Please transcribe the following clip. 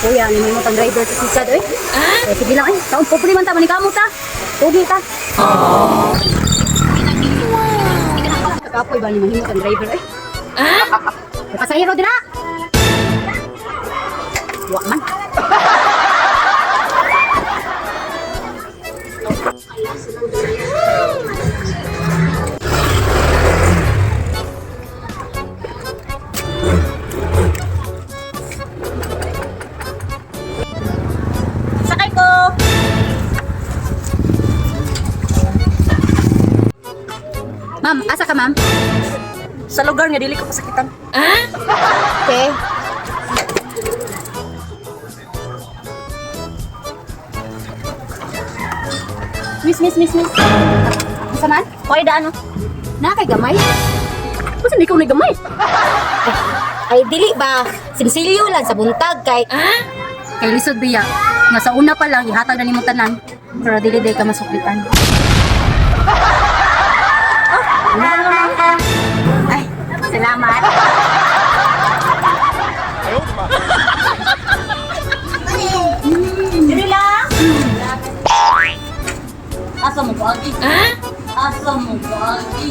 Kuya, ni mo tang driver sa sisad oy. Eh, sige lang eh. Taon pobre man ta maningkamot ta. Pogi ta. Kakapoy ba ni mahimo tang driver eh? Ah? Pasahero dira. Wa man. Sakay ko! Ma'am, asa ka, ma'am? Sa lugar nga dili ko pasakitan. Okay. Miss, miss, miss, miss. Asa man? Hoy daan oh. Na kay gamay? Basta hindi ko na gamay. Ay, dili ba? Sinsilyo lang sa buntag kay. Kay lisod biya. Nga sa una pa lang ihatag na nimo tanan pero dili day ka masuklitan. Ay, salamat. Dili lang. Asa mo ko agi? Asa mo ko agi?